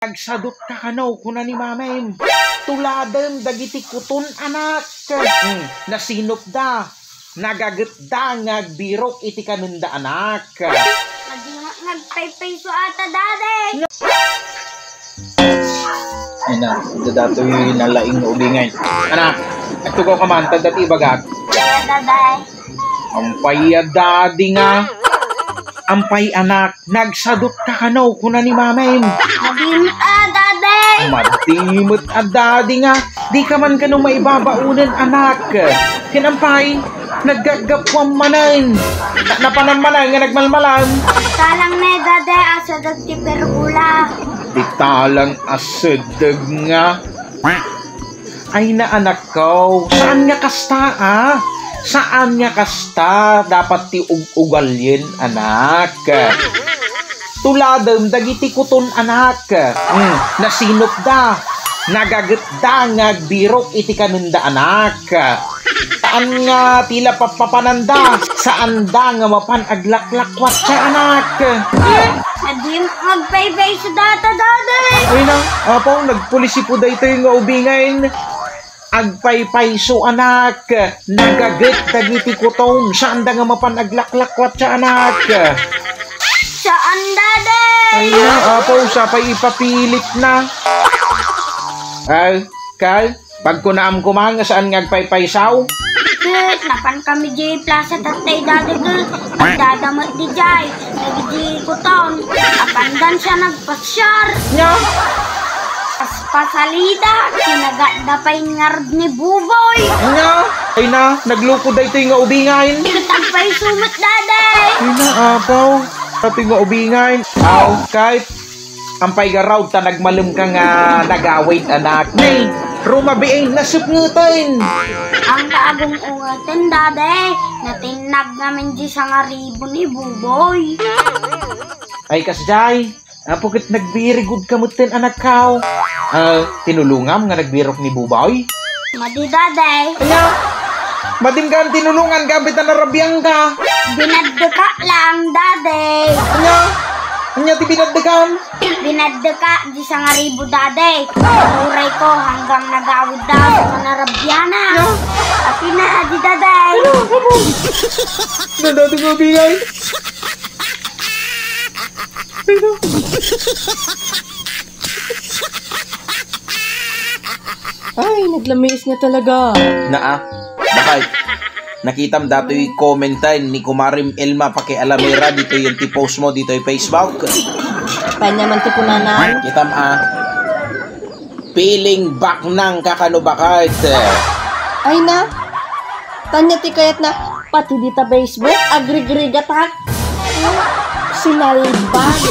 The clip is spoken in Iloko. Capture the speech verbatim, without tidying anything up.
Nagsadut ka kano, kuna ni mamem. Tuladem dagiti kuton, anak. Hmm, nasinupda. Nagagetda nga agbirok iti kanenda, anak. Madi nga nagpaypayso ata, Daddy. Ay na, datoy nalaing nga ubingay. Anak, agtugaw ka man, ta dati ibagak. Kaya, Daddy. Ampay a dadi nga. Ampay, anak, nagsadut ka kano, kuna ni mamem. Madi met a dadi. Madi met a dadi nga. Di ka man kano maibabaonen, anak. Ken ampay, naggaggapuam manen. Na-, napanan manen nga nagmalmalam. Talang ne, Daddy, a sedeg ti pergula. Di talang a sedeg nga. Ay na, anakko, saan nga kasta, a? Saan nga kasta dapat ti ug-ugalien, anak? Tuladem dagiti kuton, anak. Hmm, nasinupda. Nagagetda nga agbirok iti kanenda, anak. Saan nga ti la pappapananda? Saanda nga mapan aglaklakwatsa, anak. Adim agpaypayso data, Daddy. Ay na, apo, nagpulisipo daytoy nga ubingay. Agpaypayso, anak. Nagaget dagiti kuton. Saanda nga mapan aglaklakwatsa, anak. Saan, Daddy? Ay na, apo, sapay ipapilit na. Ay, kay, pagkunaam koma nga saan nga agpaypaysaw? Ket, napan kami di plaza tattay, Daddy, ket agdadamet di jay. Dagiti kuton, apandan siya nagpasiar. Nya? Paspasalida, kinagatda pay ngarud ni Buboy. Nya? Ay na, nagluko daytoy nga ubingay. Ket agpayso met, Daddy. Ay na, apaw. Daytoy nga ubingay. Aw, kay, ampay garud ta nagmalem ka nga nagawid, anak. Nay, rumabiin, nasupngeten. Ang kaagum-ungeten, Daddy. Natinnag ngamin di sangaribu ni Buboy. Ay, kasjay. Apo ket nagbirigod ka metten, anakko. Ah, tinulongam nga nagbirok ni Buboy? Madi, Daddy. Anya? Madim ka tinulongan ka, ampay ta narabian ka. Binaddeka lang, Daddy. Anya? Anya ti binaddekam? Binaddeka di sangaribu, Daddy. Uray ko hanggang nagawid da sa narabiana. Anya? Apina, di, Daddy. Ano? Ano? Nadati ko, bingay. Ay, naglamiis nga talaga. Naa, bakay. Nakitam datoy comment tayo ni Kumarim Elma, pakialamera ditoy yung ti post mo ditoy Facebook. Kanya man ti kunana. Kitam, ah. Feeling baknang ka kano, bakay. Ay na. Tanya ti kayat na, pati dita Facebook, agrigrigatak. Sinalbag.